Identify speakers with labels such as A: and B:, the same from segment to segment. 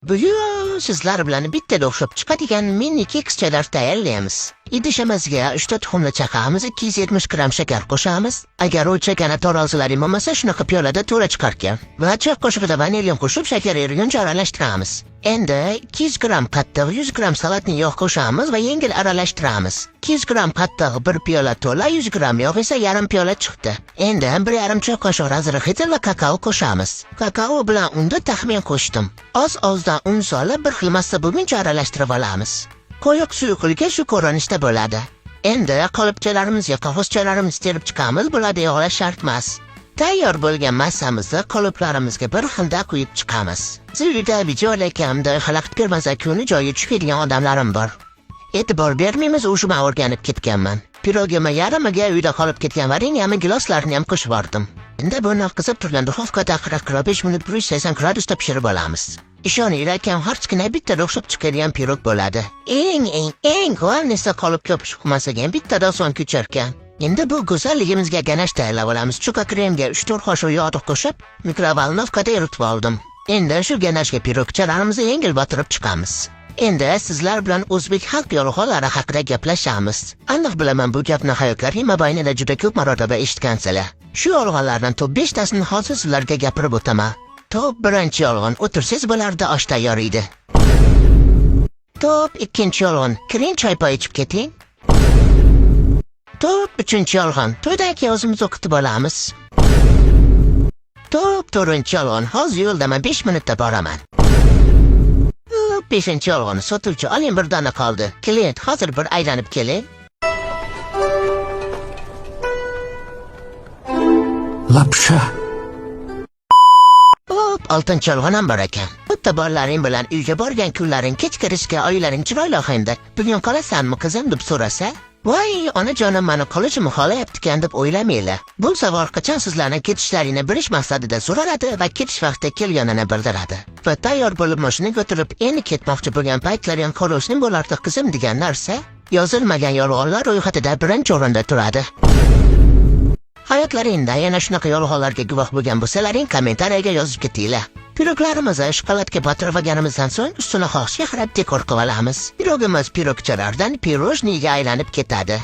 A: Bugun sizlar bilan bittada o'xshab chiqadigan mini kekschalar tayyorlaymiz. Idishimizga 3 ta tuxumni chaqamiz, 270 gram shakar qo'shamiz. Agar o'lchagani tarozilaring bo'lmasa, shunaqa piyolada to'la chiqarkan. Va choy qoshig'ida vanilin qo'shib, shakar eriguncha aralashtiramiz. Endi 200 gram qattiq, 100 gram salatni yog' qo'shamiz va yengil aralashtiramiz. 200 gram qattiq bir piyola to'la, 100 gram yog' esa yarim piyola chiqdi. Endi 1,5 choy qoshiq разрыхлитель va kakao qo'shamiz. Kakao bilan unni taxmin qo'shdim. Oz-ozdan un solib bir xil massa bo'lguncha aralashtirib olamiz. Qo'yiq suyuqligi shu ko'rinishda bo'ladi. Endi qolipchalarimizga qog'ozchalarimizni terib chiqamiz, bularda yog'lash shart emas. Tayyor bo'lgan massamizni qoliplarimizga bir xilda quyib chiqamiz. Uyda video lekamda xalaqit bermasa kuni joyi tushib ketgan odamlarim bor. E'tibor bermaymiz, o'sha man o'rganib ketganman. Pirogimni yarmiga uyda qolib ketgan varenyamni giloslarni ham qo'shib yubordim. Endi buni qizib turgan duxovkada 40-45 minut 180 gradusda pishirib olamiz. Ishoninglar, akam har bittada o'xshab chiqadigan pirog bo'ladi. Eng eng eng главный si qolipga pishib ham bittada oson ko'charkan. Endi bu go'zalligimizga ganash tayyorlab olamiz. Chuqa kremga 3-4 qoshiq yog' qo'shib, микроволновка da eritib oldim. Endi shu ganashga pirogchalarimizni yengil botirib chiqamiz. Endi sizlar bilan o'zbek xalq yolg'onlari haqida gaplashamiz. Aniq bilaman, bu gapni hayotlaring mobaynida juda ko'p marotaba eshitgansizlar. Shu yolg'onlardan top 5 tasini hozir sizlarga gapirib o'taman. Top birinchi yolg'on: o'tirsangiz bo'lardi, osh tayyor edi. Top ikkinchi yolg'on: kiring, choy poy ichib keting. Top uchinchi yolg'on: to'ydan keyin o'zimiz o'qitib olamiz. Top to'rtinchi yolg'on: hozir yo'ldaman, 5 minutda boraman. Top beshinchi yolg'on: sotuvchi, oling, bir dona qoldi. Klient, hozir bir aylanib keling.
B: Lapsha.
A: Hop, oltinchi yolg'on ham bor ekan. Bitta bolalaring bilan uyga borgan kunlaring kech kirishga oylaring chiroyli ohangda, "Bugun qolasanmi, qizim?" deb so'rasa, "Voy, onajonim mani qolishimni xohlayapti deb o'ylamanglar. Bu savol qachon sizlarni ketishlaringni bilish maqsadida so'raladi va ketish vaqti kelganini bildiradi. Va tayyor bo'lib mashinaga o'tirib endi ketmoqchi bo'lgan paytlaring qolishning bo'lardi, qizim degan narsa yozilmagan yolg'onlar ro'yxatida birinchi o'rinda turadi. Hayotlaringda yana shunaqa yolg'onlarga guvoh bo'lgan bo'lsalaring, kommentariyaga yozib ketinglar. Piroglarimizni shokoladga botirib olganimizdan so'ng ustini xohishga qarab dekor qilib olamiz. Pirogimiz pirogchalardan pirojniyga aylanib ketadi.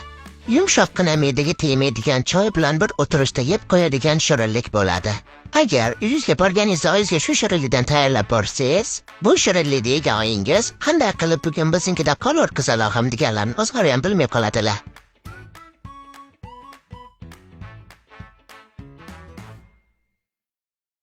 A: Yumshoqqina me'daga tegmaydigan choy bilan bir o'tirishda yeb qo'yadigan shirinlik bo'ladi. Agar uyingizga borganingizda oyingizga shu shirinlikdan tayyorlab borsangiz, bu shirinlikni yegan oyingiz qanday qilib bugun biznikida qolur qizalog'im deganlarni o'zlari ham bilmay qoladilar.